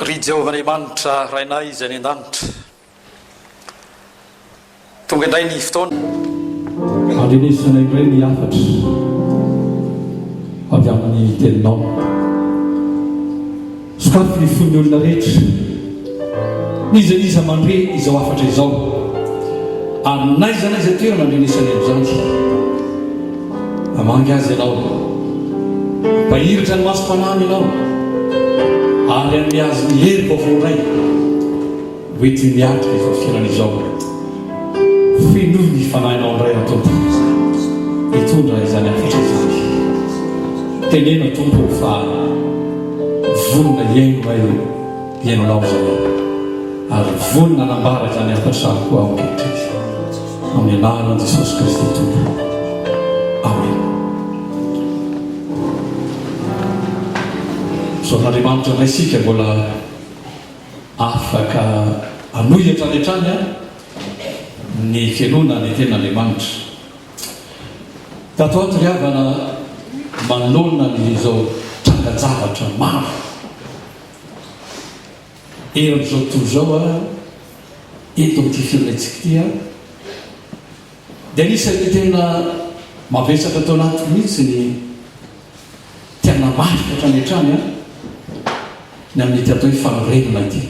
Ry Jehovah Andriamanitra Rainay izay any an-danitra, tonga indray ny fotoana. Andrenesana indray ny hafatra avy amin'ny Teninao. Sokafy ny fon'ny olona rehetra, n'iza n'iza mandre izao hafatra izao, ary n'aiza n'aiza toerana andrenesany an'izany. Mamangy azy ianao, mampahiratra ny masom-panahiny ianao, ary hanome azy ny hery vaovao indray ho entiny miatrika izao fiainana izao. Fenoy ny fanahinao indray aho Tompo, hitondra izany hafatra izany. Teneno Tompo fa vonona hihaino ahy hihaino Anao izahay, ary vonona hanambara izany hafatra izany koa aho ankehitriny. Amin'ny anaran'i Jesosy Kristy Tompo. Amen. Misaotra Andriamanitra indray isika mbola afaka hanohy hatrany hatrany ny fihainoana ny tenin'Andriamanitra. Tato ato ry havana manoloana ny izao trangan-javatra maro eran'izao tontolo izao eto amin'ity firenentsika ity dia anisan'ny tena mavesatra tao anatiko mihitsy ny te hanamafy hatrany hatrany ny amin'ity atao hoe fanorenana ity.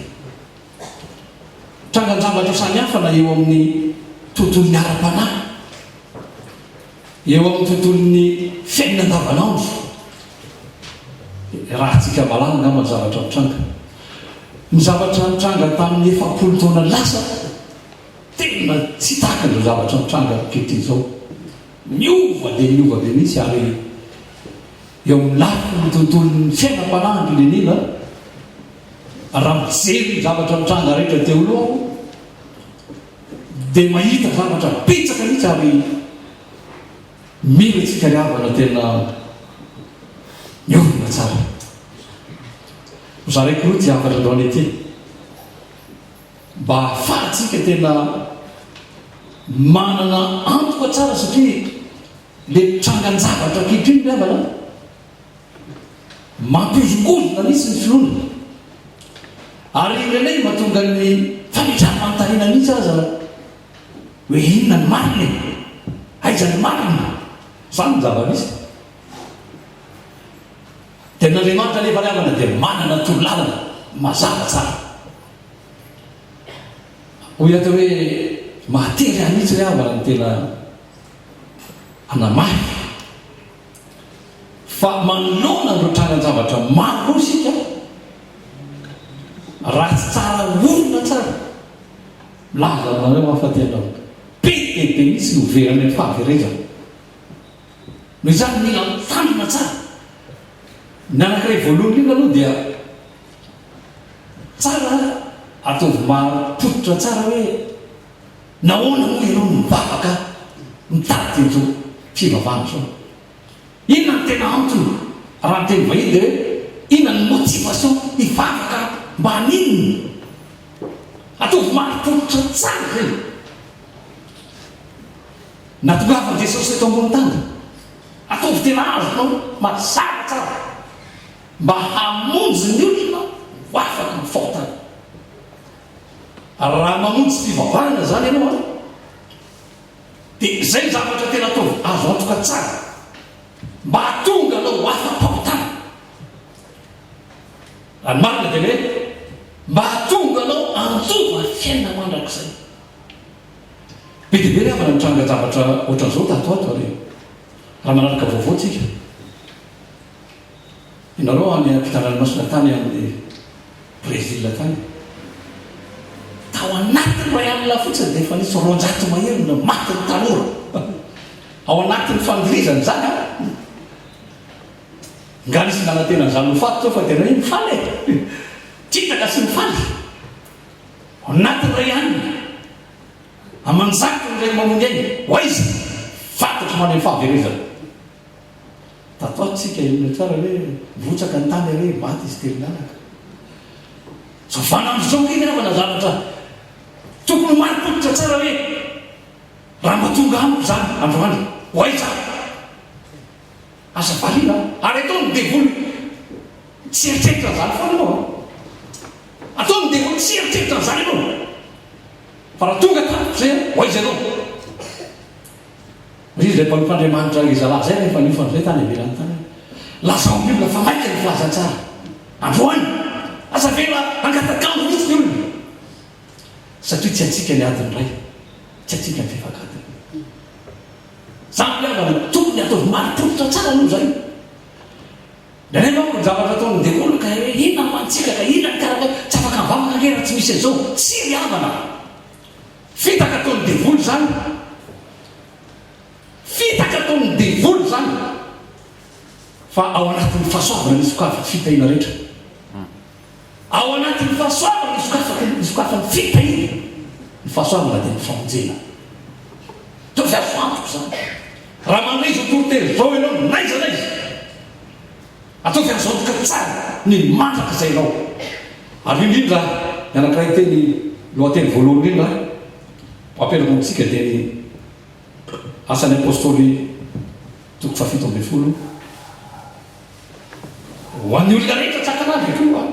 Trangan-javatra samihafa na eo amin'ny tontolon'ny ara-panahy, eo amin'ny tontolon'ny fiainana andavanandro. Raha antsika mahalala angamba ny zavatra mitranga. Ny zavatra nitranga tamin'ny 40 taona lasa, tena tsy tahaka izao zavatra mitranga ankehitriny izao. Miova dia miova be mihitsy ary eo amin'ny lafiny tontolon'ny fiainam-panahy indrindra indrindra, raha mijery ny zavatra mitranga rehetra teo aloha aho dia mahita zavatra betsaka mihitsy ary mila antsika ry havana tena miorina tsara. Hozaraiko roa ity hafatra androany ity mba hahafahantsika tena manana antoka tsara satria le trangan-javatra ankehitriny ry havana Mampihozongozona mihitsy ny finoana. Ary indraindray mahatonga ny fametraham-panontaniana mihitsy aza hoe inona ny marina e? Aiza ny marina? Izany ny zava-misy. Dia an'Andriamanitra anefa ry havana dia manana torolalana mazava tsara. Hoy aho teo hoe mahatery ahy mihitsy ry havana ny tena hanamafy Fa manoloana an'ireo trangan-javatra maro ireo isika, raha tsy tsara orina tsara, milaza aminareo aho fa tena be dia be mihitsy no very any amin'ny fahaverezana. Noho izany mila mitandrina tsara. Ny anankiray voalohany indrindra aloha dia tsara ataovy marim-pototra tsara hoe nahoana moa ianao no mivavaka mitady an'izao fivavahana izao. Inona no tena antony? Raha ny teny vahiny dia hoe inona ny motivation hivavaka mba haninona? Ataovy marim-pototra tsara izay. Nahatongavan'i Jesosy teto ambony tany. Ataovy tena azonao mazava tsara mba hamonjy ny olona ho afaka amin'ny fahotana. Raha mamonjy fivavahana izany ianao an, Dia izay ny zavatra tena ataovy azo antoka tsara mba hahatonga anao ho afa-pahotana. Raha ny marina dia ny hoe mba hahatonga anao handova fiainana mandrakizay. Be dia be ry havana ny trangan-javatra ohatran'izao tato ato ary raha manaraka vaovao tsika. Ianareo any ampitan-dranomasina tany amin'ny Brésil tany. Tao anatin'ny iray alina fotsiny dia efa nisy 200 mahery no matin'ny tanora. Ao anatin'ny fandirizana izany an! Nga nisy nanantena an'izany ho faty teo fa tena hoe mifaly e! Titaka sy mifaly. Ao anatin'ny iray alina, aman-jatony iray mamono aina. Ho aiza? Fantatro maneno fahaverezana. Tato ato tsika inona tsara hoe mirotsaka ny tany are maty izy telinanaka. Zao vaninandro zao nge ry havana zavatra tokony ho marim-pototra tsara hoe raha mba tonga amiko zany androany ho aiza aho? Aza variana ary atao ny devoly tsy eritreritra an'izany foana ianao an! mieritreritra an'izany ianao. Fa raha tonga tampoka izay an, ho aiza ianao? Hoy izy ilay mpanompon'Andriamanitra ngezalahy izay rehefa niofana izay tany ivelany tany hoe, Lazao amin'ny olona fa maika ny filazantsara. Androany! Aza avela hangatak'andro mihitsy ny olona. Satria tsy antsika ny adiny iray, tsy antsika ny fefak'adiny. Izany ry havana, tokony ataovy marim-pototra tsara aloha izay. Indraindray manko ny zavatra ataon'ny devoly ka hoe inona no antsika ka inona ny karakara, tsy afaka mivavaka ange raha tsy misy an'izao. Tsia ry havana. Fitaka ataon'ny devoly izany. Fitaka ataon'ny devoly izany. Fa ao anatin'ny fahasoavana ny sokafan'ny fitahiana rehetra. Ao anatin'ny fahasoavana ny sokafako ny sokafan'ny fitahiana. Ny fahasoavana dia ny famonjena. Ataovy azo antoka izany. Raha mandre izao toriteny izao ianao n'aiza n'aiza, ataovy azo antoka tsara ny mandrakizay anao. Ary indrindra ny anankiray teny lohateny voalohany indrindra apetrako amintsika dia ny Asan'ny Apostoly toko fahafito ambin'ny folo. Ho an'ny olona rehetra tsy ankanavy io an!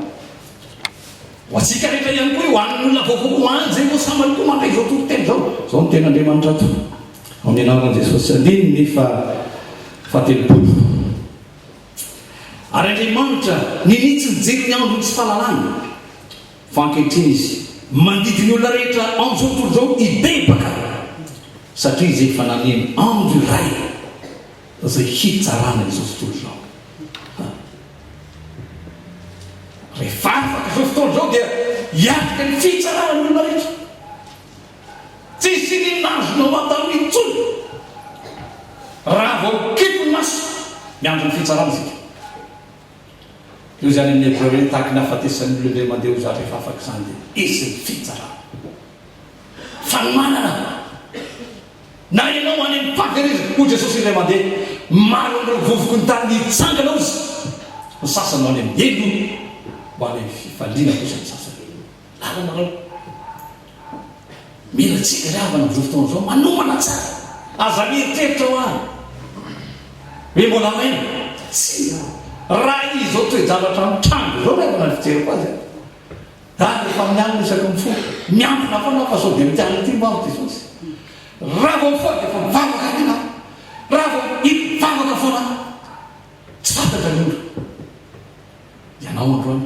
Ho antsika rehetra ihany koa io, ho an'ny olona vaovao koa, ho an'izay vao sambany koa mandre izao toriteny izao. Izao no tenin'Andriamanitra ato, ao amin'ny anaran'i Jesosy, andininy fahatelopolo. Ary Andriamanitra ninia tsy nijery ny andron'ny tsy fahalalana, fa ankehitriny Izy mandidy ny olona rehetra ao amin'izao tontolo izao hibebaka, satria Izy efa naneno andro iray. Izay hitsarana izao tontolo izao. Ha. Rehefa afaka izao fotoana izao dia hiatrika ny fitsarana ny olona rehetra. Tsy hisy n'inona azonao atao intsony. Raha vao kipy ny maso, miandry ny fitsarana isika. Io izany amin'ny Hebreo hoe tahaky ny hahafatesan'ny olona indray mandeha ho zatra efa afaka izany dia hisy ny fitsarana. Fanomanana. Na ianao any amin'ny fahaverezana, hoy Jesosy indray mandeha, maro amin'ireo vovoky ny tany nitsangana hozy, ny sasany ho any amin'ny helo, ho any amin'ny fifaliana kosa ny sasany. Lalanareo. Mila antsika ry havana amin'izao fotoana izao, manomana tsara. Aza mieritreritra hoa hoe mbola maina. Tsia. Raha izao toe-javatra mitranga izao ry havana ny fijeriko azy, Za rehefa mialona isaky ny mifoha, miantona foana aho fa sao dia mity alina ity mba aho Jesosy. Raha vao mifoha dia efa mivavaka haingana aho. Raha vao mivavaka foana aho. Tsy fantatra ny ora. Ianao androany.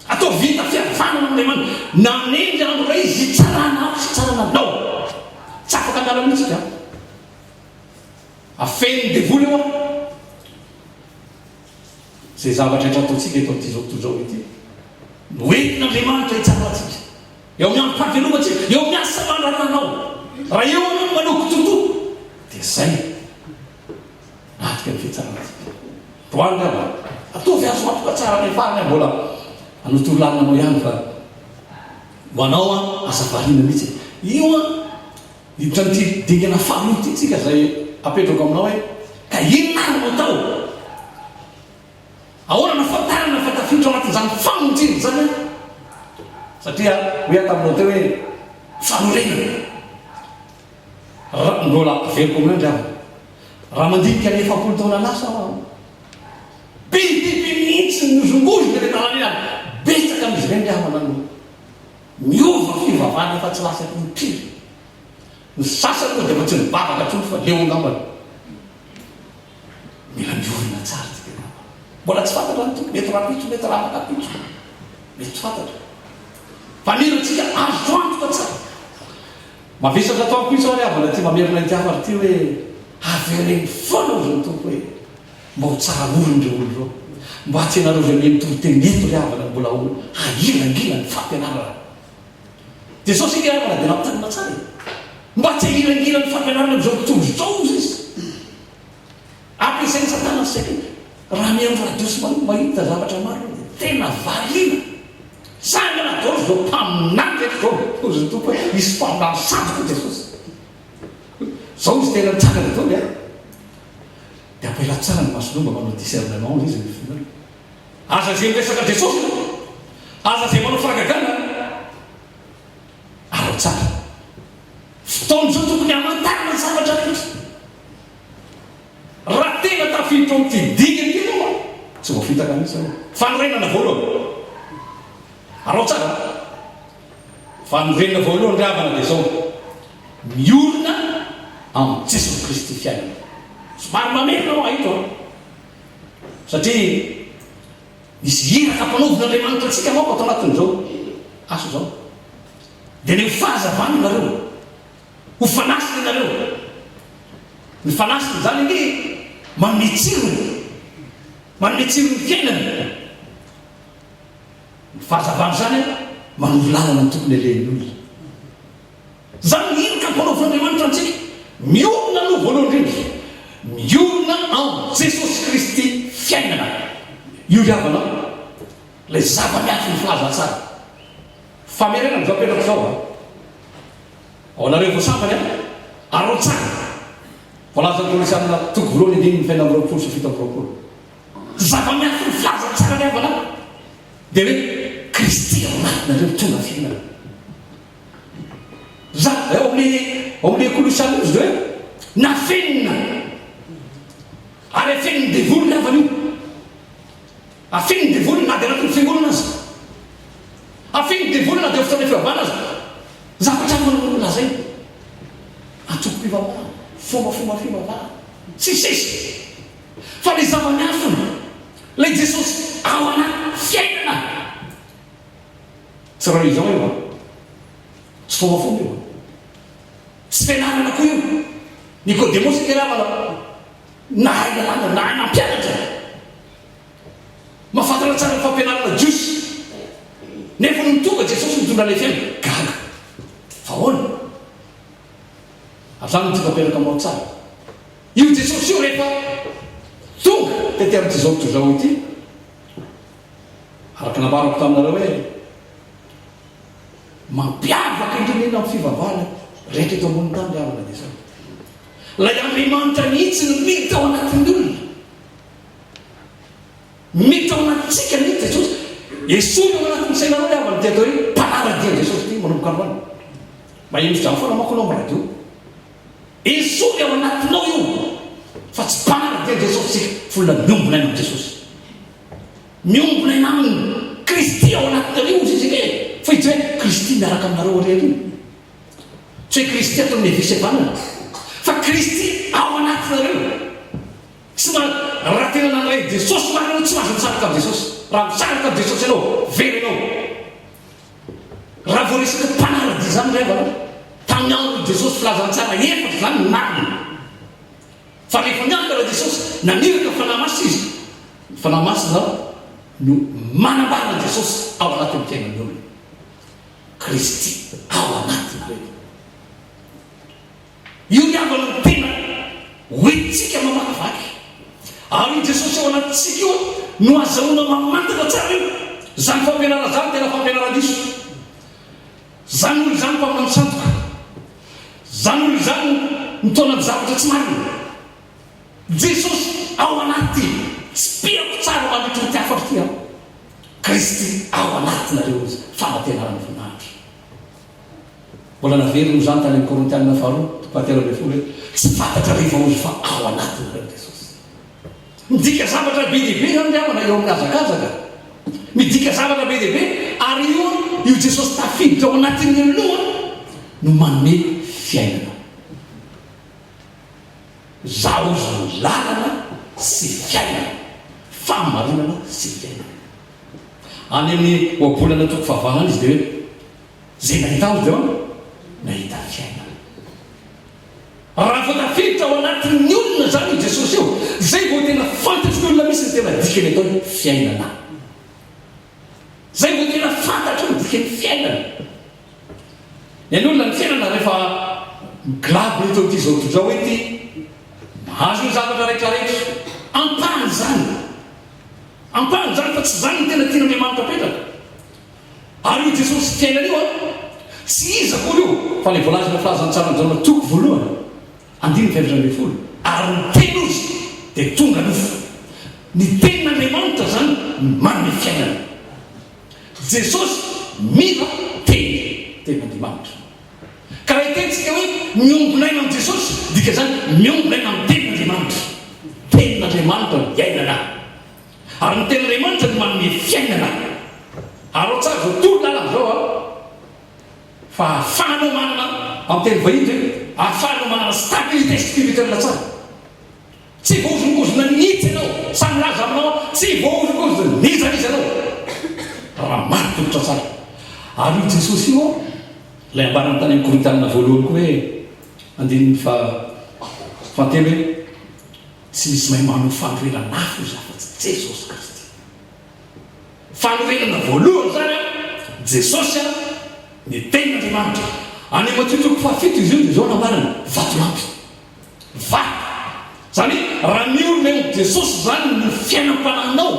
Ataovy vita fihavanana amin'Andriamanitra. Nanendry andro iray Izy hitsarana ahy sy hitsarana anao. Tsy afaka miala mihitsy isika. Afenin'ny devoly eo aho. Izay zavatra rehetra ataontsika eto amin'ity izao tontolo izao ity no entin'Andriamanitra hitsara antsika. Eo amin'ny androm-pahavelomantsika, eo amin'ny asa aman-draharahanao. Raha eo ianao no manao kitotoa, dia izay adika ny fitsarana antsika. Androany angamba, ataovy azo antoka tsara any farany aho mbola hanao torolalana anao ihany fa ho anao an, aza variana mihitsy. Io an, Hiditra amin'ity dingana faharoa ity tsika izay apetrako aminao hoe ka inona ary no atao? Ahoana no ahafantarana fa tafiditra ao anatin'izany famonjena izany aho? Satria hoy aho taminao teo hoe fanorenana. Raha mbola averiko aminao indry havana, raha mandinika ny 40 taona lasa aho, be dia be mihitsy ny nozongozona ilay tanàna iny ary betsaka amin'izy ireny ry havana no Miova fivavahana efa tsy lasa impiry. Ny sasany moa dia efa tsy mivavaka intsony fa leo angambany. Mila miorina tsara tsika angamba. Mbola tsy fantatra ny Tompo, mety rahampitso, mety rahafakampitso. Mety tsy fantatra. Fa mila antsika azo antoka tsara. Mavesatra ato amiko mihitsy ary havana ity mamerina ity hafatra ity hoe avereno foana hozy ny Tompo hoe mba ho tsara orina ireo olona ireo. Mba tsy ianareo izay mihaino toriteny eto ry havana no mbola ho hahilangila ny fampianarana. Jesosy ity ry havana dia nampitanina tsara e. Mba tsy hahilangila ny fampianarana amin'izao tontolo izao hozy izy. Ampiasain'i Satana ny saina. Raha mihaino radio sy mahita zavatra maro dia tena variana. Sangana daholo izao mpaminany rehetra izao. Hozy ny Tompo hoe hisy mpaminany sandoka hoy Jesosy. Izao izy tena mitsangana daholo e. Dia ampela tsara ny masonao mba manao discernement hozy izy ny finoana. Aza izay miresaka Jesosy ianao. Aza izay manao fahagagana. Arao tsara. Fotoana izao tokony hamantarana ny zavatra rehetra. Raha tena tafiditra ao amin'ity dingana ity ianao an, tsy voafitaka mihitsy ianao. Fanorenana voalohany. Arao tsara. Fanorenana voalohany ry havana dia izao, miorina amin'i Jesoa Kristy fiainana. Somary mamerina aho eto an! Satria misy iraka ampanaovin'Andriamanitra antsika manko ato anatin'izao asa izao. Dia ny ho fahazavana ianareo, ho fanasina ianareo. Ny fanasina izany anie manome tsirony, manome tsirony fiainana. Ny fahazavana izany manoro lalana ny tokony alehan'ny olona. Izany ny iraka ampanaovin'Andriamanitra antsika. Miorina aloha voalohany indrindra, miorina amin'i Jesosy Kristy fiainana. Io ry havana ilay zava-miafin'ny filazantsara. Famerenana izao apetrako izao a. Ao anareo vao sambany a. Araho tsara. Voalazan'ny Kolosiana toko voalohany andininy fahenina amby 20 sy 27. Zava-miafin'ny filazantsara ry havana dia hoe Kristy ao anatinareo tonga fiainana. Za, ao amin'ny ao amin'ny Kolosiana io izy dia hoe nafenina ary afenin'ny devoly ry havana io. Afenin'ny devoly na dia anatin'ny fiangonana aza. Afenin'ny devoly na dia fotoana fivavahana aza. Zavatra hafa no lazainy. Antokom-pivavahana, fombafomba fivavahana, sy ny sisa. Fa ilay zava-miafina, ilay Jesosy ao anaty fiainana. Tsy religion io an. Tsy fombafomba io an. Tsy fianarana koa io. Nikodemosy ange namana nahay lalàna, nahay nampianatra. Mahafantatra tsara ny fampianarana jiosy. Nefa nony tonga Jesosy nitondra ilay fiainana, gaga. Fa ahoana? Hatrany no tiako apetraka aminao tsara. Io Jesosy io rehefa tonga tety amin'ity izao tontolo izao ity, araka nambarako taminareo hoe mampiavaka indrindra indrindra amin'ny fivavahana rehetra eto ambonin'ny tany ry havana dia izao. Ilay Andriamanitra mihitsy no miditra ao anatin'ny olona. Miditra ao anatintsika mihitsy Jesosy. Esory ao anatin'ny sainareo ry havana ity atao hoe mpanara-dia an'i Jesosy ity manomboka androany. Maheno izany foana manko ianao amin'ny radio. Esory ao anatinao io fa tsy mpanara-dia an'i Jesosy isika fa olona miombona aina amin'i Jesosy. Miombona aina aminy. Kristy ao anatinareo hozy isika e! Fa tsy hoe Kristy miaraka aminareo irery io. Tsy hoe Kristy ato amin'ny havia sy havanana. Fa Kristy ao anatinareo. Tsy ma, raha tena nandray an'i Jesosy marina ianao tsy mahazo misaraka amin'i Jesosy. Raha misaraka amin'i Jesosy ianao, very ianao. Raha vao resaka mpanara-dia izany ry havana, tamin'ny andron'i Jesosy filazantsara efatra izany no marina. Fa rehefa niakatra Jesosy, naniraka ny Fanahy Masina Izy. Ny Fanahy Masina no manambara an'i Jesosy ao anatin'ny fiainan'ny olona. Kristy ao anatinareo. Io ry havana no tena hoentintsika mamakivaky. Ary io Jesosy ao anatintsika io no azahoana mamantatra tsara io. Izany fampianarana izany tena fampianaran-diso. Izany olona izany mpaminany sandoka. Izany olona izany mitaona ny zavatra tsy marina. Jesosy ao anaty. Tsipihako tsara mandritra ity hafatra ity aho. Kristy ao anatinareo izy, fanantenana ny voninahitra. Mbola naveriny izany tany amin'ny Korintianina faharoa, toko fahatelo 13 hoe, Tsy fantatrareo va hozy fa ao anatinareo Jesosy. Midika zavatra be dia be izany ry havana eo amin'ny hazakazaka. Midika zavatra be dia be ary io io Jesosy tafiditra ao anatin'ny olona io no manome fiainana. Izaho hozy no lalana sy fiainana, fahamarinana sy fiainana. Any amin'ny ohabolana toko fahavalo any izy dia hoe Izay nahita azy dia nahita fiainana. Raha vao tafiditra ao anatin'ny olona izany io Jesosy io, izay vao tena fantatry ny olona mihitsy ny tena dikany atao hoe fiainana. Izay vao tena fantatro ny dikan'ny fiainana. Ny an'ny olona ny fiainana rehefa miglabo eto amin'ity izao tontolo izao ity, mahazo ny zavatra rehetra rehetra. Ampahany izany. Ampahany izany fa tsy izany no tena tian'Andriamanitra apetraka. Ary io Jesosy fiainana io an, tsy iza akory io fa ilay voalazan'ny filazantsaran'i Jaona toko voalohany, andininy faha 14, ary ny Teny ozy dia tonga nofo. Ny Tenin'Andriamanitra izany no manome fiainana. Jesosy mila Teny, Tenin'Andriamanitra. Ka raha hiteny tsika hoe miombona aina amin'i Jesosy, dika izany miombona aina amin'ny Tenin'Andriamanitra. Tenin'Andriamanitra no iainana. Ary ny Tenin'Andriamanitra no manome fiainana. Araho tsara izao toro lalana izao an. Fa ahafahanao manana, amin'ny teny vahiny izay, ahafahanao manana stabilité spirituelle tsara. Tsy voahozongozona mihitsy ianao, sahy milaza aminao aho, tsy voahozongozona n'iza n'iza ianao, raha marim-pototra tsara. Ary io Jesosy io, ilay ambarany tany amin'ny Korintianina voalohany koa hoe, andininy faha, fahatelo hoe, Tsy misy mahay manao fanorenana hafa izy afa-tsy Jesosy Kristy. Fanorenana voalohany izany an, Jesosy an, ny Tenin'Andriamanitra. Any Matio toko fahafito izy io dia izao nambarany, vatolampy. Vato. Izany hoe raha miorina eo amin'i Jesosy izany ny fiainam-panahinao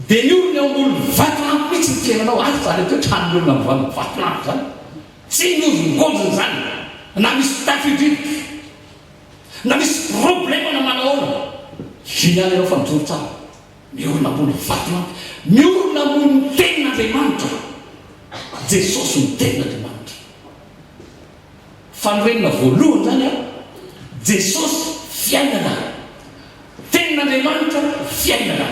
dia miorina eo ambony vatolampy mihitsy ny fiainanao. Ary izany atao hoe trano miorina amin'ny vatolampy izany. Tsy mihozongozona izany na misy tafio-drivotra. Na misy problème na manahoana, génial ianao fa mijoro tsara. Miorina ambony vatolampy, miorina ambony tenin'Andriamanitra. Jesosy no tenin'Andriamanitra. Fanorenana voalohany izany an, Jesosy fiainana. Tenin'Andriamanitra fiainana.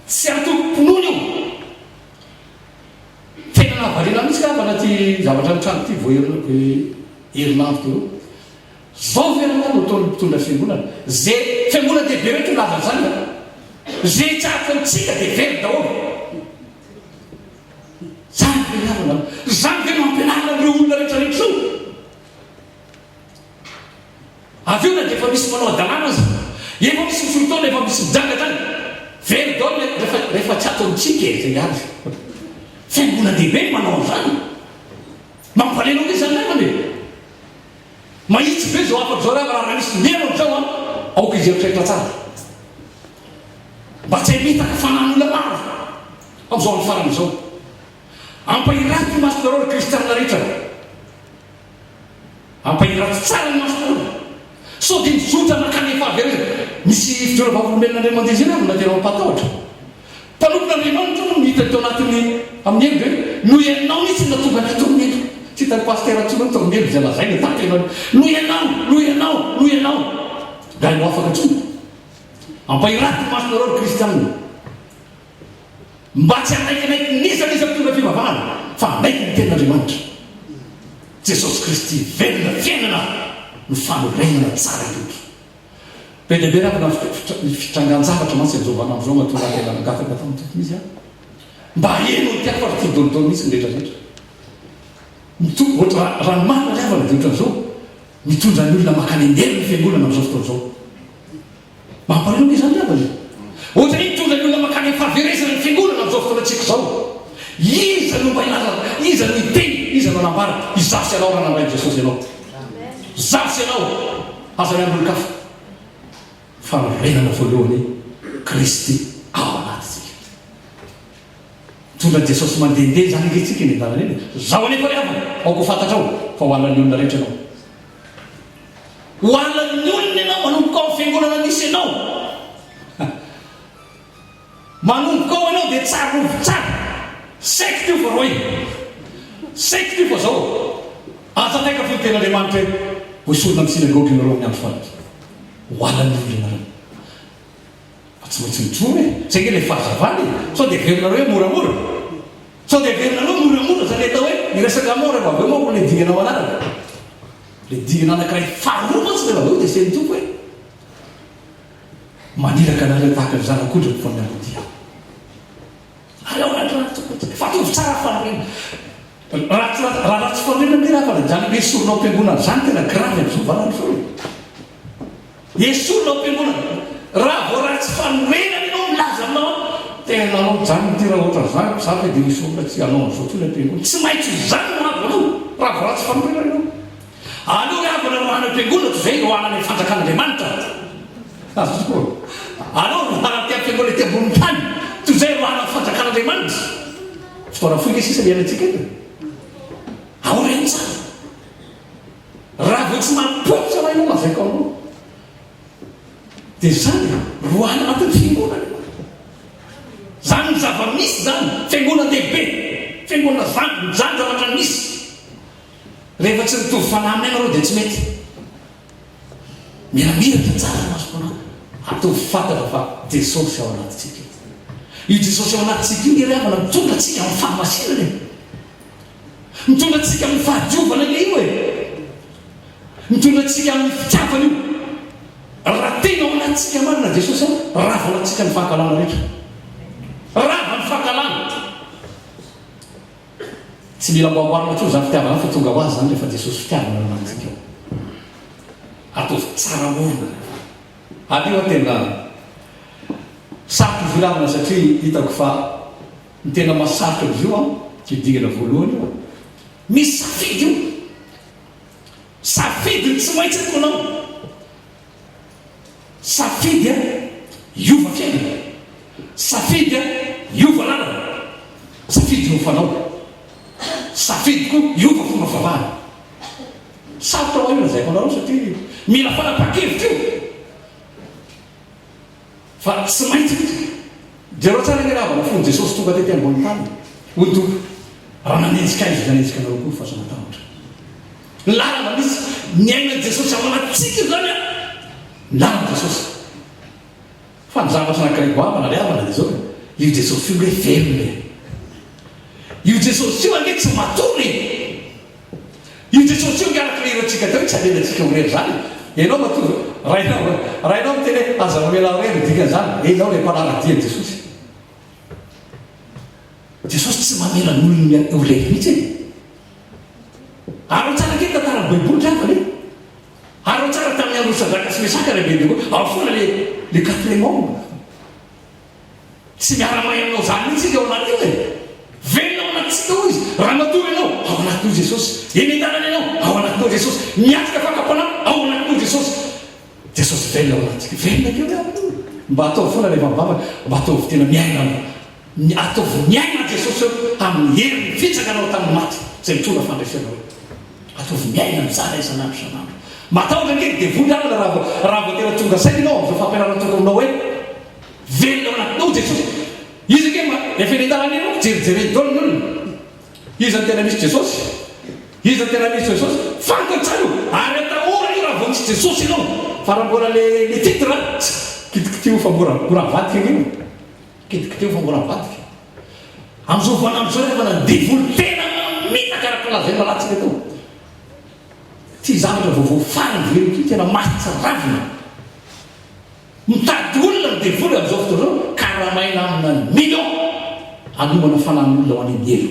Tsy antokom-pinoana io. Tena nahavariana mihitsy angamba ity zavatra nitranga ity vao herinandro teo. Zao ve rangah no ataon'ny mpitondra fiangonana? Ze fiangonana dehibe rehetra milaza an'izany an! Ze tsy araka ny tsika dia very daholo. Zany ve ry havana? Zany ve no ampianarina an'ireo olona rehetra rehetra ireo? Avy eo na dia efa misy manao hadalana aza, efa misy misolo taona, efa misy mijangajanga, very daholo le rehefa rehefa tsy ato amintsika e, zay ihany. Fiangonan-dehibe no manao an'izany. Mampalahelo ange izany namana e. Mahitsy be izao hafatra izao ry havana, raha misy mihaino an'izao an, aoka izy hieritreritra tsara. Mba tsy hamitaka fanahin'olona maro amin'izao andro farany izao. Ampahirato ny masonareo ry kristianina rehetra. Ampahirato tsara ny masonareo. Sao dia mizotra mankany amin'ny fahaverezana. Misy fijoroana vavolombelona indray mandeha izay ry havana tena mampatahotra. Mpanompon'Andriamanitra moa no hitany tao anatin'ny amin'ny heviny hoe noho ianao mihitsy no nahatonga anay tao amin'ny helo. Tsy hitan'ny pasitera intsony hoe tao amin'ny helo izay lazaina tato ianao. Noho ianao, noho ianao, noho ianao. Ngahy no afaka intsony. Ampahirato ny masonareo ry kristianina. Mba tsy hanaikinaiky n'iza n'iza mpitondra fivavahana fa hanaiky ny tenin'Andriamanitra. Jesosy Kristy velona fiainana no fanorenana tsara indrindra. Be dia be ravina ny fitrangan-javatra mantsy amin'izao vaninandro izao mahatonga ahy tena nangataka tamin'ny Tompo mihitsy aho mba heno ny tiako fa ry tia dolidoly mihitsy ny rehetra rehetra. Mito- ohatra raha ny marina ry havana dia ohatran'izao, mitondra ny olona mankany an-delo ny fiangonana amin'izao fotoana izao. Mampalahelo ange izany ry havana e! Ohatra hoe mitondra ny olona mankany amin'ny fahaverezana ny fiangonana amin'izao fotoanantsika izao. Iza no mba hilaza, iza no hiteny, iza no hanambara? Izaho sy ianao raha nandray an'i Jesosy ianao. Izaho sy ianao, aza miandry olon-kafa. Fanorenana voalohany Kristy ao anatintsika. Mitondra an'i Jesosy mandehandeha izany ange isika eny an-dalana eny e. Izaho anefa ry havana, aoka ho fantatrao fa ho halan'ny olona rehetra ianao. Ho halan'ny olona ianao manomboka ao amin'ny fiangonana misy anao. Manomboka ao ianao dia tsarovy tsara. Secte io fa roy. Secte io fa zao. Aza ataika fo ny tenin'Andriamanitra hoe hoesorina amin'ny synagoga ianareo amin'ny andro farany. Ho halan'ny olona ianareo. Fa tsy maintsy mijoro e! Zay nge le fahazavana e! Sao dia heverinareo hoe moramora? Sao dia heverinareo moramora zany atao hoe miresaka mort rehefa avy eo manko le dingana manaraka? Le dingana anakiray faharoa mantsy rehefa avy eo dia asain'ny Tompo hoe maniraka anareo tahaka ny zanak'ondry ampovoan'ny ambodia aho. Ary ao anaty rano tokoa tsika. Fa ataovy tsara fanorenana. Raha tsy raha ratsy fanorenana nge raha fa zany esorina ao am-piangonana zany tena grave am'zao valan'ny zao e. Esorina ao am-piangonana. Raha vao ratsy fanorenana ianao milaza aminao aho, tena anao mijanona ity raha ohatran'izany, za ve dia misy olona tsy hanao an'izao intsony am-piangonana. Tsy maintsy izany no avo anao raha vao ratsy fanorenana ianao. Aleo ry havana roahana am-piangonana toy izay roahana any amin'ny fanjakan'Andriamanitra. Azoko. Aleo roahana aty am-piangonana ety ambonin'ny tany toy izay roahana amin'ny fanjakan'Andriamanitra. Fotoana fohy nge sisa iainantsika eto e. Aoreno tsara. Raha vao tsy mampoditra anao ianao lazaiko aminao. Dia izany e, roahana anatin'ny fiangonana ianao. Izany ny zava-misy izany, fiangonan-dehibe, fiangonana zandriny, izany zavatra misy. Rehefa tsy mitovy fanahy aminay nareo dia tsy mety. Miramiratra tsara ny masom-panahy. Ataovy fantatra fa Jesosy ao anatintsika eto. Io Jesosy ao anatintsika io nge ry havana mitondra antsika amin'ny fahamasinana e. Mitondra antsika amin'ny fahadiovana anie io e! Mitondra antsika amin'ny fitiavana io. Raha tena ao anatintsika marina Jesosy an, rava ao anatintsika ny fankahalana rehetra. Rava ny fankahalana. Tsy mila amboamboarina intsony izany fitiavana izany fa tonga ho azy izany rehefa Jesosy fitiavana no anatintsika ao. Ataovy tsara orina rehefa. Ary io tena sarotra ivolavana satria hitako fa ny tena mahasarotra azy io an, ity dingana voalohany io an, misy safidy io. Safidy ny tsy maintsy ataonao. Safidy an, hiova fiainana. Safidy an, hiova lalana. Safidy hiova fanao. Safidy koa hiova fomba fivavahana. Sarotra ho ahy io lazaiko anareo satria mila fanapahan-kevitra io. Fa tsy maintsy mihitsy. Jereo tsara ange ravana fony Jesosy tonga tety ambony tany. Hoy ny Tompo, raha nanenjika ahy izy dia hanenjika anareo koa fa aza matahotra. Ny lalana misy ny ainan'i Jesosy ao anatintsika izany an! Ny lalan'i Jesosy. Fa ny zavatra anankiray goavana ry havana dia izao e, io Jesosy io nge velona e! Io Jesosy io ange tsy matory e! Io Jesosy io ange araka ilay hirantsika teo tsy avelantsika ho irery izany e! Ianao matoa, raha raha ianao miteny hoe aza mamela ahy irery ny dikan'izany, ianao ilay mpanara-dia an'i Jesosy. Jesosy tsy mamela ny olony ho irery mihitsy e! Araho tsara ange ny tantaran'ny baiboly ry havana e! Araho tsara tamin'ny andron'i Sadraka sy Mesaka ry Abednego, ao foana le le quatrième homme. Tsy miara-may aminao izany mihitsy izy ao anaty io e! Velona ao anatintsika ao izy. Raha matory ianao, ao anatinao Jesosy. Eny an-dalana ianao, ao anatinao Jesosy. Miatrika fakam-panahy, ao anatinao Jesosy. Jesosy velona ao anatintsika. Velona kely havana io. Mba ataovy foana rehefa mivavaka, mba ataovy tena miaina Ny ataovy miaina an'i Jesosy eo amin'ny hery nifitsaka anao tamin'ny maty izay mitondra fandresena eo. Ataovy miaina mizara isan'andro isan'andro. Matahotra ange ny devoly havana raha vao raha vao tena tonga saina ianao amin'izao fampianarana ataoko aminao hoe velona ao anatinao Jesosy. Izy ange ma efa eny an-dalana eny manko jerijereny daholo ny olona. Iza no tena misy Jesosy? Iza no tena misy Jesosy? Fantany tsara io ary atahorany io raha vao misy Jesosy ianao. Fa raha mbola le le titre tsy kitikitiho fa mora mora avadika ange io. Kitikitiho fa mbola mivadika. Amin'izao vaninandro izao rehefa na devoly tena mamitaka araka ny lazain'i Malatsy eto. Ity zavatra vaovao farany velona ity tena mahatsiravina. Mitady olona ny devoly amin'izao fotoana izao karamaina amina million hanomana fanahin'olona ho any amin'ny helo.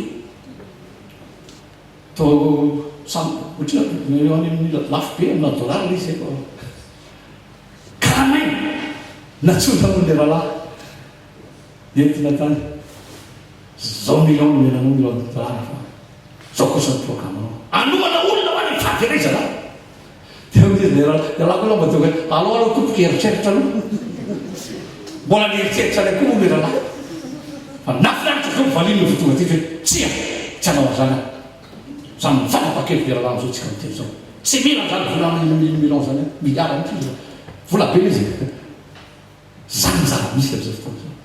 Toa samy ohatrinona eo any amin'ny lafo be amina dollars ilay izy efa. Karamaina! Nantsoina hono ilay rahalahy nentina tany. Zao million no omenanao million de dollars fa zao kosa ny programanao. Hanomana olona ho any amin'ny fahaverezana aho. Dia hoy izy ilay rahalahy, rahalahy koa angamba tonga hoe, alao aloha tompoko hieritreritra aloha. Mbola nieritreritra ilay koa moa ilay rahalahy. Fa nahafinaritra zao ny valiny rehefa tonga teto hoe, tsia, tsy hanao an'izany aho. Zany mifanapa-kevitra ilay rahalahy amin'izao tsika miteny izao. Tsy mila an'izany vola amin'ny million zany aho. Milliard mihitsy izy. Vola be ilay izy e. Zany ny zava-misy amin'izao fotoana izao.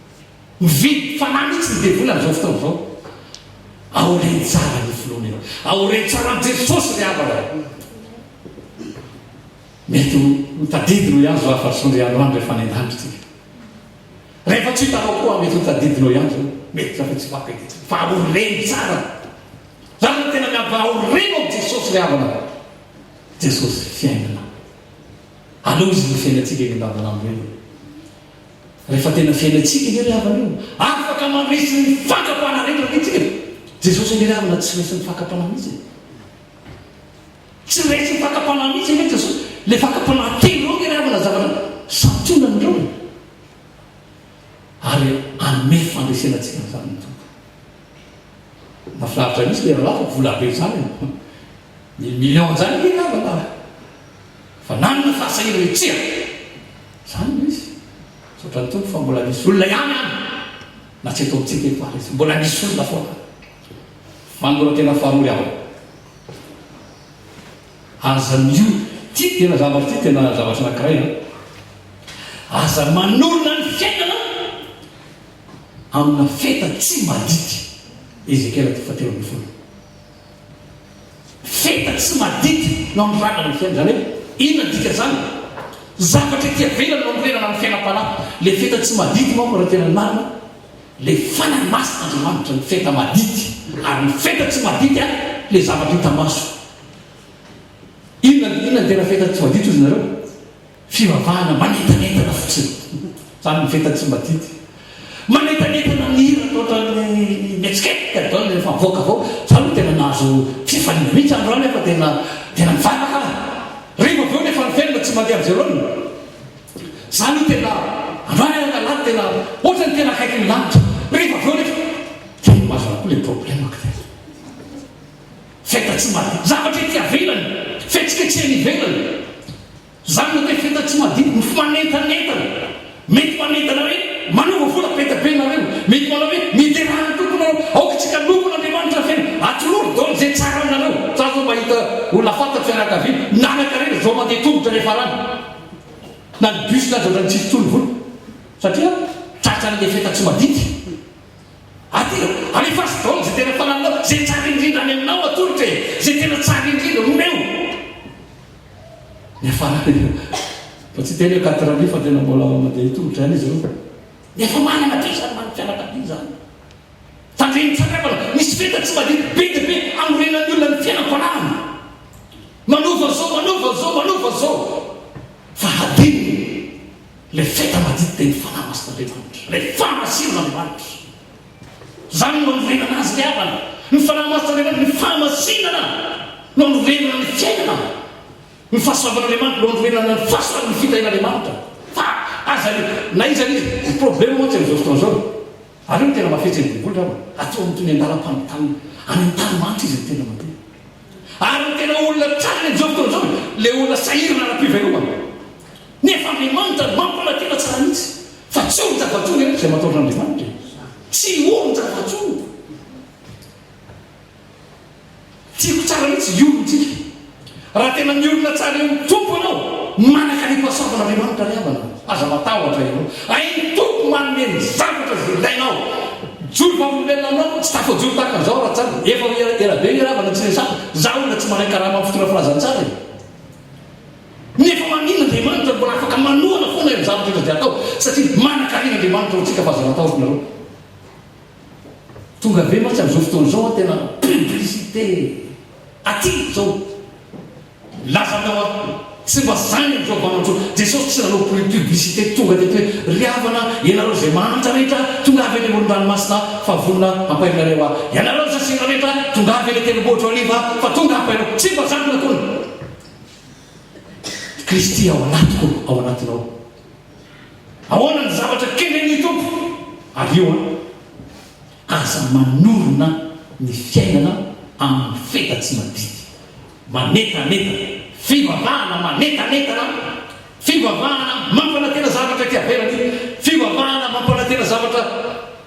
Mividy fanahy mihitsy ny devoly amin'izao fotoana izao. Aoreno tsara ny finoana eo. Aoreno tsara amin'i Jesosy ry havana. Mety ho tadidinao ihany izao hafatr'izao indray andro any rehefa any an-danitra isika. Rehefa tsy hitanao koa mety ho tadidinao ihany izao. Mety fa tsy vaka ity. Fa aoreno tsara. Zany no tena miavaka. Aoreno amin'i Jesosy ry havana. Jesosy fiainana. Aleo izy no fiainantsika eny andavanandro eny. Rehefa tena fiainantsika anie ry havana io, afaka mandresy ny fakam-panahy rehetra ve tsika? Jesosy anie ry havana tsy resin'ny fakam-panahy mihitsy e. Tsy resin'ny fakam-panahy mihitsy anie Jesosy. Ilay fakam-panahy telo ireo anie ry havana zavatra santionany ireo e. Ary hanome fandresena antsika an'izany ny Tompo. Mahafinaritra mihitsy ilay rahalahy fa vola be izany e. Ny million izany anie ry havana fa nanana fahasahiana hoe tsia. Izany no izy. Misaotra ny Tompo fa mbola misy olona ihany any na tsy eto amintsika eto ary izy. Mbola misy olona foana. Fanoloran-tena faharoa ry havana. Aza mio. Ity tena zavatra ity tena zavatra anankiray an. Aza manorina ny fiainana amina feta tsy madity. Ezekiela toko fahatelo ambin'ny folo. Feta tsy madity no anoranana ny fiainana. Izany hoe inona ny dikan'izany? Zavatra ety ivelany no anorenana ny fiainam-panahy. Ilay feta tsy madity manko raha tena ny marina, ilay Fanahy Masin'Andriamanitra ny feta madity. Ary ny feta tsy madity an, Ilay zavatra hita maso. Inona inona ny tena feta tsy madity hozy nareo? Fivavahana manentanentana fotsiny. Zany ny feta tsy madity. Manentanentana ny hira ohatran'ny mihetsiketsika daholo rehefa mivoaka avy ao. Za aloha tena nahazo fifaliana mihitsy androany aho fa tena tena nivavaka aho. Rehefa avy eo nefa ny fiainana tsy mandeha amin'izay laoniny. Za aloha tena androany aho alahady tena ohatran'ny tena akaiky ny lanitra. Rehefa avy eo nefa tena mazava koa ilay problème-ko tena. Feta tsy madio. Zavatra ety avelany. Fihetsiketsehana ivelany. Izany no atao hoe feta tsy madio. Ny manentanentana. Mety manentana hoe manova vola be dia be nareo. Mety manao hoe miderà ny Tompo nareo. Aoka isika hanompo an'Andriamanitra feno. Atolory daholo izay tsara aminareo. Za zao mahita olona fantatro fianakaviana nanankarena zao mandeha tongotra rehefa rano. Na ny bus aza ohatran'ny tsisy intsony vola. Satria tratran'ilay feta tsy madity. Aty alefaso daholo izay tena fanananao, izay tsara indrindra any aminao atolotra e, izay tena tsara indrindra omeo. Niafarany fa tsy hiteny hoe quatre mille fa tena mbola mandeha tongotra ihany izy ireo. Nefa manana be izany manana fianakaviana izany. Tandremo tsara havana, misy feta tsy madio be dia be anorenan'ny olona ny fiainam-panahiny. Manova izao, manova izao, manova izao. Fa hadinony Ilay feta madity dia ny Fanahy Masin'Andriamanitra, ilay fahamasinan'Andriamanitra. Izany no anorenana azy ry havana. Ny Fanahy Masin'Andriamanitra, ny fahamasinana no anorenana ny fiainana. Ny fahasoavan'Andriamanitra no anorenana ny fahasoavana, ny fitahian'Andriamanitra. Fa aza na iza na iza, ny problème mantsy amin'izao fotoana izao, ary io no tena mafetsy ny devoly ry havana, atao amin'ny toy ny andalam-panontany any amin'ny tany mahantra izy no tena mandeha. Ary ny tena olona tratra amin'izao fotoana izao, ilay olona sahirana ara-pivelomana. Nefa Andriamanitra no mampanantena tsara mihitsy fa tsy orin-java-tsoa ianareo izay matahotra an'Andriamanitra e! Tsy orin-java-tsoa! Tiako tsara mihitsy hiorina-tsika. Raha tena miorina tsara eo amin'ny Tompo ianao, manan-karem-pahasoavan'Andriamanitra ry havana, aza matahotra ianao. Hain'ny Tompo manome ny zavatra izay ilainao. Mijoro vavolombelona aminao, tsy tafajoro tahaka an'izao raha tsara. Efa ela be ry havana tsy resahako, za olona tsy mahay karama amin'ny fotoana filazantsara e! Nefa maninona Andriamanitra mbola afaka manohana foana ireo zavatra ireo izay atao satria manankarena Andriamanitra ho antsika fa aza matahotra nareo. Tonga be mantsy amin'izao fotoana izao an tena publicité aty izao. Milaza aminao aho tsy mba zany amin'izao vaninandro izao. Jesosy tsy nanao publicité tonga teto hoe ry havana ianareo izay mahantra rehetra tongava eny amoron-dranomasina fa vonona hampahery anareo aho. Ianareo izay sendra rehetra tongava eny an-tendrombohitra Oliva fa tonga hampahery anareo. Tsy mba zany no nataony. Kristy ao anatiko, ao anatinao. Ahoana ny zavatra kendren'ny Tompo? Ary io an, aza manorina ny fiainana amin'ny feta tsy madity. Manetanetana, fivavahana manetanetana, fivavahana mampanantena zavatra ety avelany, fivavahana mampanantena zavatra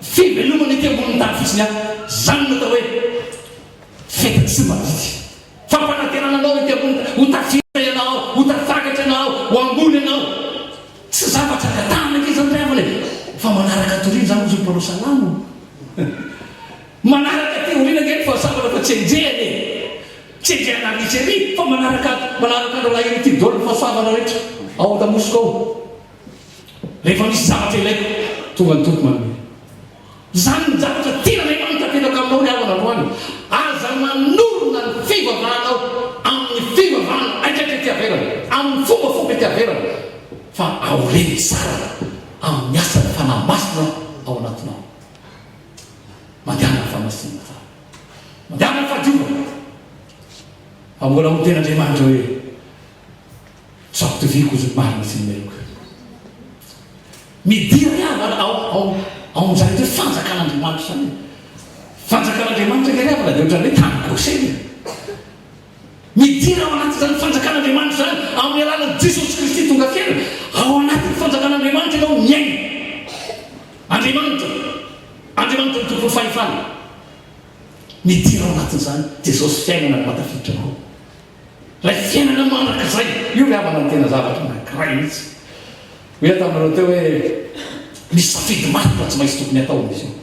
fivelomana ety ambonin'ny tany fotsiny ihany. Izany no atao hoe feta tsy madity. Fampanantenana anao ety ambony tany, ho tafita ianao, ho tafakatra ianao, ho ambony ianao. Tsy zavatra angatahana ange izany ry havana e! Fa manaraka atoriana izany hozy ny mpanao salamo. Manaraka aty aoriana ange ny fahasoavana fa tsy enjehana e! Tsy enjehana ary sy ery fa manaraka manaraka an-drahalahy ery ity daholo ny fahasoavana rehetra ao an-damosiko ao. Rehefa misy zavatra ilaiko, tonga ny Tompo manome. Izany ny zavatra tian'Andriamanitra apetraka aminao ry havana androany. Aza manorina ny fivavahanao amin'ny fivavahana haitraitra ety avelany, amin'ny fombafomba ety avelany, fa aoreno tsara amin'ny asan'ny Fanahy Masina ao anatinao. Mandehana amin'ny fahamasinana tsara. Mandehana amin'ny fahadiovana. Fa mbola ho tenin'Andriamanitra hoe. Tsy ampitoviako izy ny marina sy ny meloka. Midira ry havana ao ao ao amin'izany atao hoe fanjakan'Andriamanitra izany e. Fanjakan'Andriamanitra ange ry havana dia ohatran'ny hoe tany Gosena e. Midira ao anatin'izany fanjakan'Andriamanitra izany amin'ny alalan'i Jesosy Kristy tonga fiainana. Ao anatin'ny fanjakan'Andriamanitra ianao miaina. Andriamanitra, Andriamanitra no tompon'ny fahefana. Midira ao anatin'izany Jesosy fiainana no mahatafiditra anao. Ilay fiainana mandrakizay. Io ry havana no tena zavatra anankiray mihitsy. Hoy aho taminareo teo hoe misy safidy marina tsy maintsy tokony atao amin'izy io.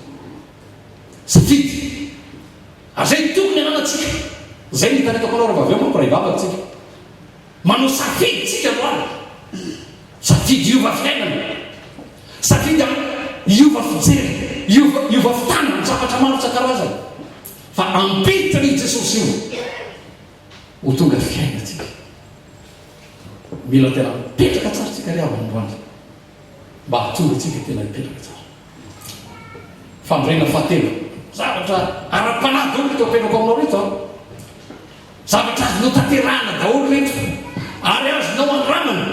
Safidy. Ary izay no tokony ananantsika. Izay no hitaritako anao rehefa avy eo manko raha hivavaka tsika. Manao safidy tsika androany. Safidy hiova fiainana. Safidy hiova fijery, hiova hiova fitana amin'ny zavatra maro isan-karazany. Fa ampiditra an'io Jesosy io ho tonga fiainantsika. Mila tena mipetraka tsara tsika ry havana androany mba hahatonga antsika tena hipetraka tsara. Fandrena fahatelo, zavatra ara-panahy daholo ireto apetrako aminao ireto an. Zavatra azonao tanterahana daholo ireto ary azonao andramana.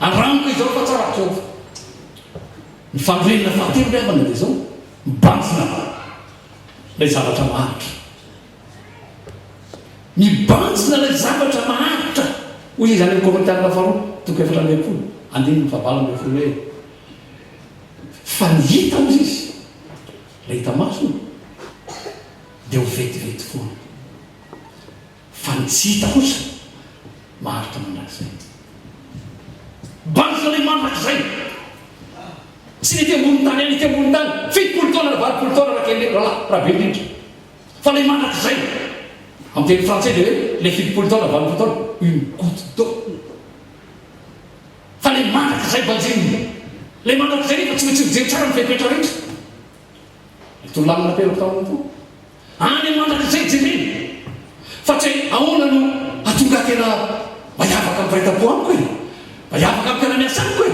Andramiko izao fa tsara Jehovah. Ny fanorenana fahatelo ry havana dia izao, mibanjina ilay zavatra maharitra. Mibanjina ilay zavatra maharitra. Hoy izy any amin'ny Korintianina faharoa, toko 64, andininy fahavalo ambin'ny folo hoe, Fa ny hita, hoy izy, ilay hita maso, dia ho vetivety foana. Fa ny tsy hita kosa maharitra mandrakizay. Banjina ilay mandrakizay. Tsy ny ety ambonin'ny tany ihany, ety ambonin'ny tany, 70 taona na 80 taona raha kely rahalahy, raha be indrindra. Fa ilay mandrakizay. Amin'ny teny frantsay dia hoe ilay 70 taona, 80 taona, une goutte d'eau. Fa ilay mandrakizay banjinina. Ilay mandrakizay nefa tsy maintsy mijery tsara ny fepetra rehetra. Ilay torolalana napetrako tao amin'ny Tompo. Any amin'ny mandrakizay jerena. Fa tsy hoe ahoana no hahatonga ahy tena mba hiavaka amin'ny mpiray tampo amiko e? Mba hiavaka amin'ny mpiara-miasa amiko e?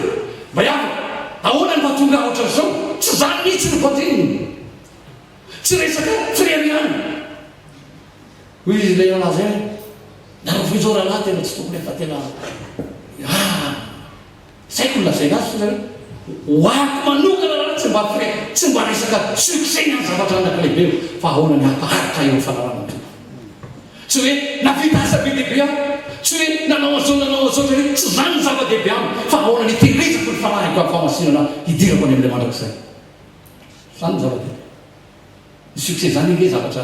Mba hiavaka. Ahoana no mahatonga ahy ohatran'izao? Tsy izany mihitsy no voadininy. Tsy resaka fireharehana. Hoy izy ilay rahalahy izay hoe, Nareo ve izao rahalahy tena tsy tokony efa tena ah! Tsy haiko ny lazaina azy fa hoe ho ahy manokana rahalahy tsy mba frais, tsy mba resaka succès ny ahy zavatra anaka lehibe io fa ahoana ny hampaharitra eo amin'ny fanarahana ny Tompo. Tsy hoe nahavita asa be dia be aho, tsy hoe nanao an'izao nanao an'izao satria tsy izany ny zava-dehibe amiko fa ahoana ny hitehirizako ny fanahiko amin'ny fahamasinana hidirako any amin'ilay mandrakizay. Izany ny zava-dehibe. Ny succès izany ange zavatra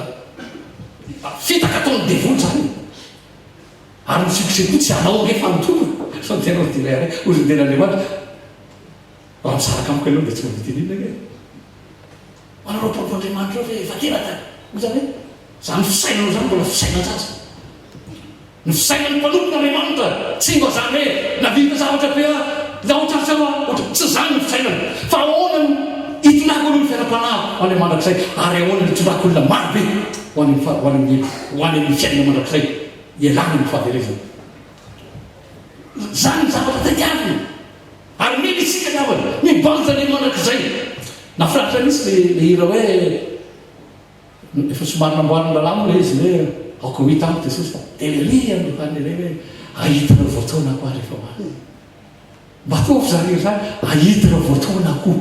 fitaka ataon'ny devoly izany e. Ary ny succès koa tsy anao ange fa ny Tompo e. Sao dia ianao dia irehareha, hoy ny tenin'Andriamanitra, raha misaraka amiko ianao dia tsy mahavita inona ange. Manareo mpanompon'Andriamanitra eo ve efa teraka? Hoy izany hoe, izany fisainanao izany mbola fisainan-jaza. Ny fisainan'ny mpanompon'Andriamanitra tsy mba izany hoe nahavita zavatra be aho, na ohatr'izao aho, ohatra, tsy izany ny fisainana. Fa ahoana no hitondrako aloha ny fiainam-panahiko ho any amin'ny mandrakizay, ary ahoana no hitondrako olona maro be ho any amin'ny, ho any amin'ny, ho any amin'ny fiainana mandrakizay, hialana amin'ny fahaverezana. Izany ny zavatra tadiavina. Ary mila isika ny havana, mibanjina ny mandrakizay. Nahafinaritra mihitsy le, le hira hoe. Efa somary namboarin'ny rahalahy moa ilay izy hoe aoka ho hita amiko Jesosy fa dia lery amin'ny lohan'ny iray hoe hahita ireo voataonako aho rehefa ho avy. Mba ataovy izany hira izany, hahita ireo voataonako.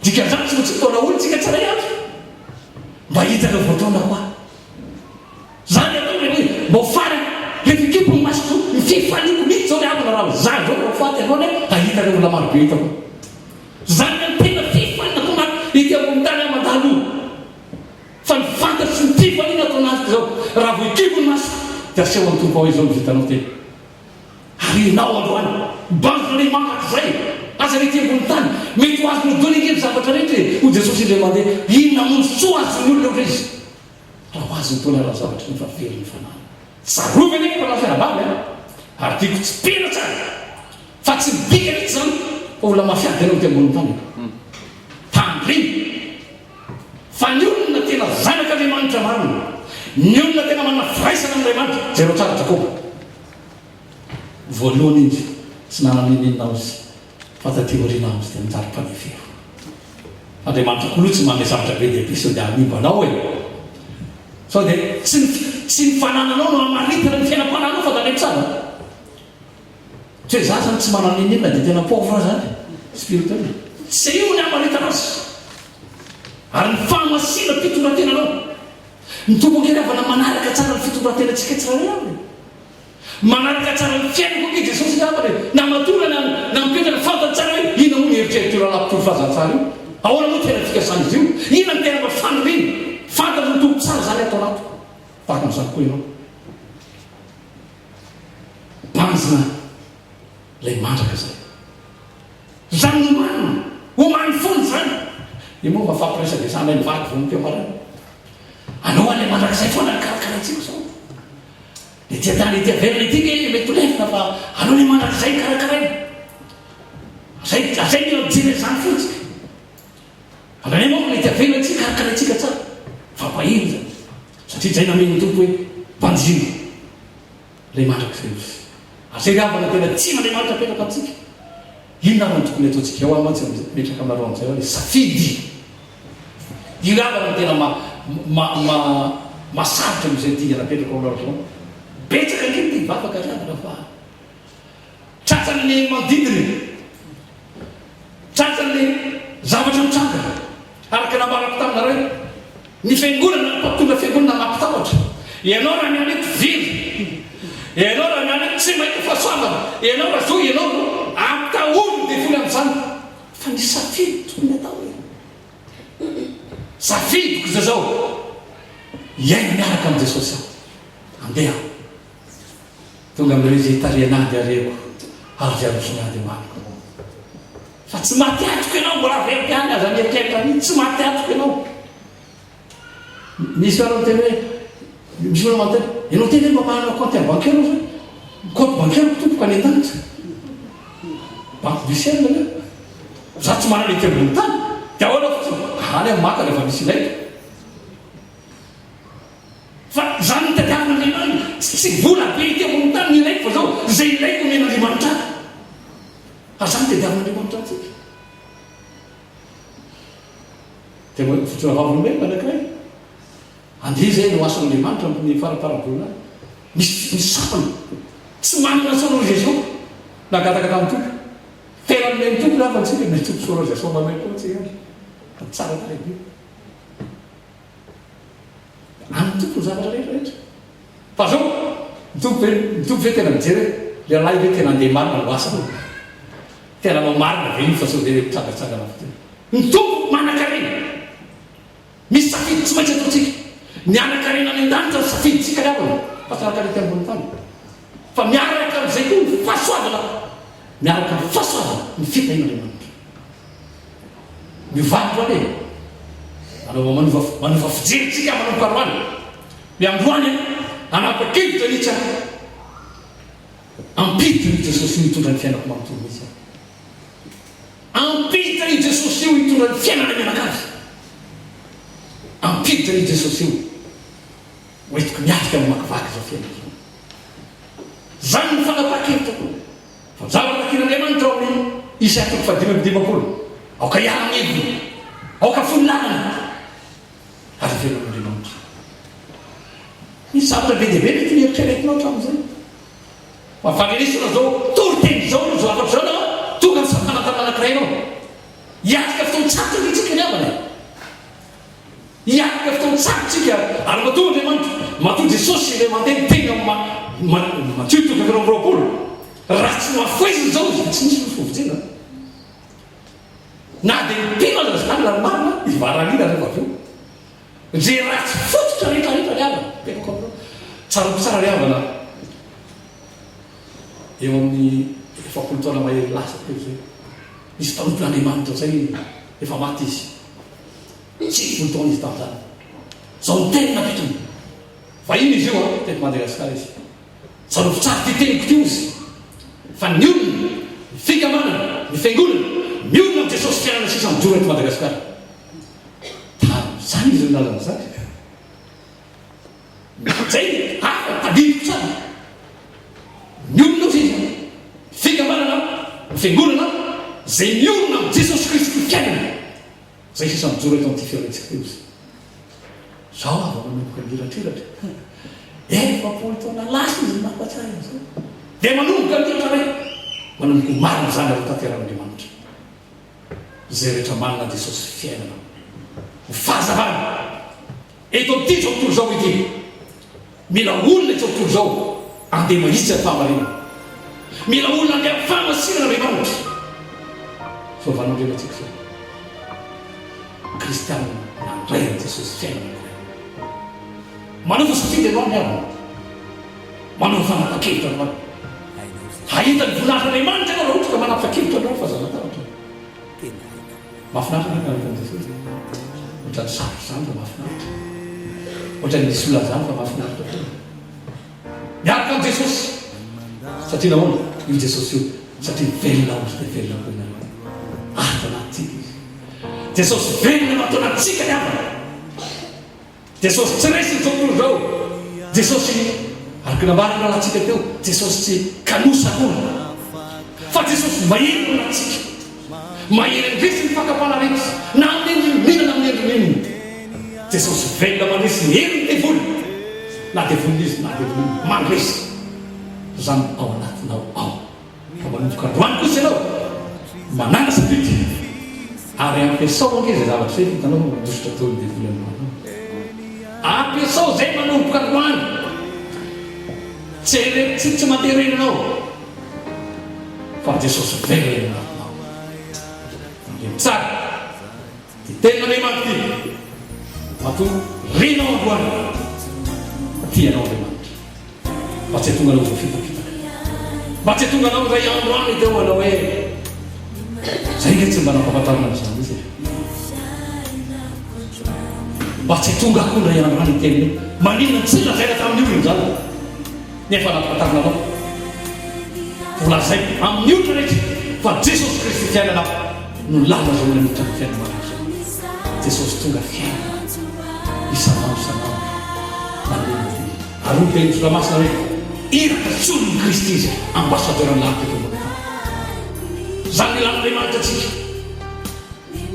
Dikan'izany tsy maintsy mitaona olona isika tsiray avy mba hahita ireo voataonako aho. Izany atao ilay hoe mba ho farany rehefa hikipy ny masoko, ny fifaliako mihitsy izao ry havana raha izaho izao no ho faty androany aho hahita ireo olona marobe hitako. Zany no tena fifaliana tonga ety ambony tany aho mandalo io. Fa ny fantatro sy ny fifaliana ato anatiko izao, raha vao hikibo ny masoko dia aseho amin'ny Tompo ao izao ny vitanao tena. Ary ianao androany, mibanjina ilay mandrakizay, aza ny ety ambony tany, mety ho azonao daholo ange ny zavatra rehetra e, hoy Jesosy indray mandeha, inona moa ny soa azon'ny olona ohatra izy? Raha ho azy ny taona raha zavatra nefa very ny fanahiny. Tsarovy anefa fa lasa anabavy an! Ary tiako tsipihina tsara fa tsy midika mihitsy izany fa olona mafy ady ianao ety ambonin'ny tany e! Tandremo fa ny olona tena zanak'Andriamanitra marina, ny olona tena manana firaisana amin'Andriamanitra, jereo tsara Jakoba, voalohany izy tsy nanana n'inon'inona aozy fa taty aoriana aozy dia nanjary mpanefy eo. Andriamanitra koa aloha tsy manome zavatra be dia be sao dia hanimba anao e! Sao dia tsy ny tsy ny fanananao no hamaritana ny fiainam-panahinao fa tandremo tsara. Tsy hoe za zany tsy manana n'inon'inona dia tena pauvre zany spirituel. Tsy io ny hamaritana azy. Ary ny fahamasinam-pitondran-tenanao. Ny Tompo ange ry havana manaraka tsara ny fitondran-tenantsika tsirairay avy e. Manaraka tsara ny fiainako ange Jesosy ry havana e! Na matoa na na mipetraka fantany tsara hoe inona moa ny eritreritr'io rahalahy mpitory filazantsara io? Ahoana moa tena fikasan'izy io? Inona no tena mba faniriany? Fantatry ny Tompo tsara izany ato anatiko. Tahaka an'izany koa ianao. Banjina ilay mandrakizay. Izany no marina. Omany foana izany. Io moa mba fampiresadresahanay mivady vao miteo maraina. Anao any mandrakizay foana ny karakaraintsika izao. Ety an-tany ety averina ety nge mety ho lefona fa aleo le mandrakizay no karakaraina. Zay zay mila mijery an'izany fotsiny. Aleo manko le ety averina ety karakaraintsika tsara. Mampahery izany. Satria izay namen'ny Tompo hoe banjino ilay mandrakizay ozy. Ary izay ry havana tena tian'Andriamanitra apetraka amintsika. Inona ary no tokony hataontsika? Ao aho mantsy mipetraka aminareo amin'izay hoe safidy. Io ry havana no tena ma, ma, ma, mahasarotra amin'izay dingana apetrako aminareo izao. Betsaka ange ny te hivavaka ry havana fa tratran'ny manodidina e. Tratran'ny zavatra mitranga. Araka nambarako taminareo, ny fiangonana, ny mpampitondra fiangonana mampitahotra. Ianao raha miala eto very. Ianao raha miala eto tsy mahita fahasoavana. Ianao raha zao, ianao no ampitahory ny devoly amin'izany. Fa ny safidy tokony atao e. Safidiko izao zao, hiaina miaraka amin'i Jesosy aho. Andeha aho. Tonga amin'ireo izay itarihana ahy dia reko ary izay arosony ahy dia mariko. Fa tsy maty antoka ianao, mbola averiko ihany, aza mieritreritra an'iny, tsy maty antoka ianao. Misy olona miteny hoe, misy olona manontany, ianao tena hoe mba manana compte bancaire ve? Compte bancaire ko tompoko any an-danitra. Banque du ciel ve? Za tsy manana ety ambony tany. Dia ahoana fotsiny? Any aho maka rehefa misy ilaiko. Fa izany no tadiavin'Andriamanitra. Tsy vola be ety ambony tany no ilaiko fa zao, izay ilaiko omen'Andriamanitra ahy. Ary izany no tadiavin'Andriamanitra antsika. Dia mba fijoroana vavolombelona anankiray. Andeha izay no asan'Andriamanitra amin'ny faramparam-bolana. Misy misy sampana tsy manana sonorisation nangataka tamin'ny Tompo. Tena nomen'ny Tompo angamba antsika, ny Tompo sonorisation manome koa antsika. Fa tsara tarehy be. An'ny Tompo ny zavatra rehetra rehetra. Fa zao, ny Tompo ve, ny Tompo ve tena mijery hoe le lahy ve tena andeha marina no asany? Tena hanao marina ve io fa sao dia mitsangatsangana fotsiny? Ny Tompo manankarena. Misy safidy tsy maintsy ataontsika. Ny hanan-karena any an-danitra no safidintsika ry havana, fa tsy hanan-karena ety ambony tany. Fa miaraka amin'izay koa ny fahasoavana, miaraka amin'ny fahasoavana ny fitahian'Andriamanitra. Miovà androany e! Manova manova manova fijery tsika manomboka androany. Ny androany hanapa-kevitra mihitsy aho. Ampiditra io Jesosy io hitondra ny fiainako manontolo mihitsy aho. Ampiditra io Jesosy io hitondra ny fiainana mianakavy. Ampiditra io Jesosy io hoentiko miatrika mamakivaky izao fiainana izao. Izany no fanapahan-kevitra. Fa ny zavatra takin'Andriamanitra ao amin'ny Isaia toko fahadimy amby dimampolo, Aoka hiala ny heviny, aoka fohy ny lalana, ary hiverina amin'Andriamanitra. Misy zavatra be dia be mety noeritreretinao hatramin'izay. Fa fanirisoana izao toriteny izao no zavatra izao na tonga amin'ny satanatana anankiray ianao. Hiatrika fotoan-tsarotra ve isika ry havana e? Hiatrika fotoan-tsarotra isika ary matoa Andriamanitra, matoa Jesosy ilay mandeha miteny amin'ny Matio toko 24, raha tsy nohafohezina izao izy dia tsy nisy ny fahovonjena. Na dia ny mpino aza izany raha ny marina, hivaralina rehefa avy eo. Izay ratsy fototra rehetra rehetra ry havana, apetrako aminareo. Tsarovy tsara ry havana, eo amin'ny 40 taona mahery lasa teo izay, nisy mpanompon'Andriamanitra izay efa maty izy. 90 taona izy tamin'izany. Izao ny teny napetrany. Vahiny izy io an, teto Madagasikara izy. Tsarovy tsara ity teniko ity ozy, fa ny olona, ny fikambanana, ny fiangonana, miorina amin'i Jesosy fiainana sisa mijoro eto Madagasikara. Tamin'izany izy nilaza an'izany. Izay hafa tadidiko tsara. Ny olona ozy izy, ny fikambanana, ny fiangonana, izay miorina amin'i Jesosy Kristy fiainana. Zay sisa mijoro eto amin'ity firenentsika ity ozy. Zao aho vao manomboka mihiratr'hiratra. 40 taona lasa izy no nampatsiahy an'izao. Dia manomboka mihiratra indray. Manomboka ho marina izany ary ho tanterahin'Andriamanitra. Izay rehetra manana an'i Jesosy fiainana ho fahazavana eto amin'ity izao tontolo izao ity. Mila olona izao tontolo izao andeha mahitsy amin'ny fahamarinana. Mila olona andeha amin'ny fahamasinana Andriamanitra. Fitaovan'Andriamantsika izao. Kristianina nandray an'i Jesosy fiainana iray. Manaova safidy ianao ny havana. Manaova fanapa-kevitra androany. Hahita ny voninahitr'Andriamanitra ianao raha ohatra ka manapa-kevitra androany fa zanatahotra. Mahafinaritra ve ny miaraka amin'i Jesosy? Ohatran'ny sarotra izany fa mahafinaritra. Ohatran'ny misy olana izany fa mahafinaritra foana. Miaraka amin'i Jesosy. Satria nahoana? Io Jesosy io, satria velona ao izy dia velona koa ianareo. Ato anatintsika izy. Jesosy velona no ato anatintsika ry havana. Jesosy tsy resin'izao tontolo izao. Jesosy, araka ny nambaran'ny rahalahintsika teo, Jesosy tsy kanosa akory. Fa Jesosy mahery no anatintsika. Mahery handresy ny fakam-panahy rehetra, na amin'ny endriny inona na amin'ny endriny inona. Jesosy velona mandresy ny herin'ny devoly, na devoly iza na devoly inona, mandresy izany ao anatinao ao. Ka manomboka androany kosa ianao manana safidy ary ampiasao ange izay zavatra izay fa hitanao fa mandositra daholo ny devoly androany ao. Ampiasao izay manomboka androany. Tsy tsy tsy manterena anao fa Jesosy velona eo anatinao. Tandremo tsara ity tenin'Andriamanitra ity. Matoa renao androany fa tia anao Andriamanitra. Mba tsy hahatonga anao ho voafitapitaka. Mba tsy hahatonga anao indray andro any teo hanao hoe, Zay nge tsy mba nampahafantarina an'izany mihitsy e. Mba tsy hahatonga ahy koa indray andro any hiteny hoe, Maninona no tsy lazaina tamin'ny olona izany nefa nampahafantarina anao? Volazaiko amin'ny olona rehetra fa Jesosy Kristy fiainana no lalana azahoana miditra amin'ny fiainana mandrakizay. Jesosy tonga fiainana isan'andro isan'andro manome ny dia. Ary hoy ny tenin'ny Soratra Masina hoe, Iraka solon'i Kristy izy, ambassadeur-n'ny lanitra eto ambony tany. Izany no ilan'Andriamanitra antsika.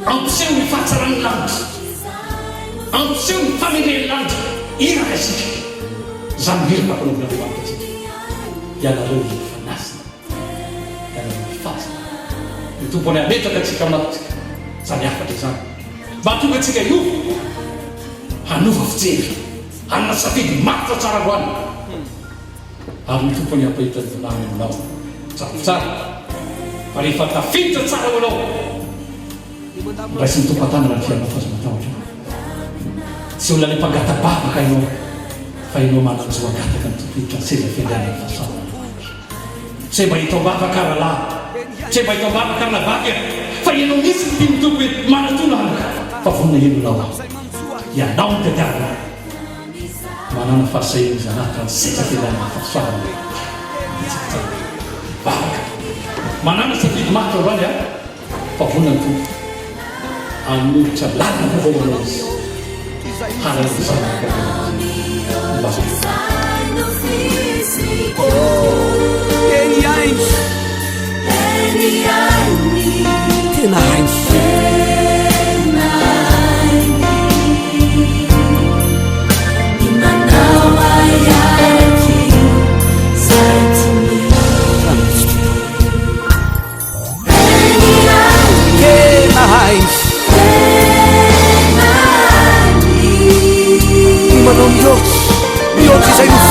Hampiseho ny fahatsaran'ny lanitra. Hampiseho ny famendrehan'ny lanitra. Iraka isika. Izany no iraka ampanaovin'Andriamanitra antsika. Ianareo no fanasina. Ianareo no fasina. Ny Tompo anie hametraka antsika ao anatintsika izany hafatra izany. Mba hahatonga antsika hiova, hanova fijery. Hanana safidy matotra tsara androany ary ny Tompo anie hampahita ny voninahiny aminao. Tsarovy tsara fa rehefa tafiditra tsara ao ianao, raisin'ny Tompo an-tanana ny fiainanao fa aza matahotra ianao. Tsy olona le mpangata-bavaka ianao fa ianao manan-jo hangataka ny Tompo hiditra ny seza fiandrianan'ny fahasoavan'Andriamanitra. Tsy mba hita am-bavaka rahalahy, tsy mba hita am-bavaka ranabavy a! Fa ianao mihitsy no tian'ny Tompo hoe manatona anaka fa vonona hihaino anao aho. Ianao no tadiavina. Manana fahasahiana izy hanatona ny seza fiandrianan'ny fahasoavan'Andriamanitra. Betsaka tsara. Vavaka. Manana safidy matotra androany a! Fa vonona ny Tompo hanolotra lalana vaovao ho anao Izy. Hanana ny zanaka vaovao Izy. Mivavaka. Tena hainy. Tena hainy. Ny manao mihoatra, mihoatra izay nofinofy.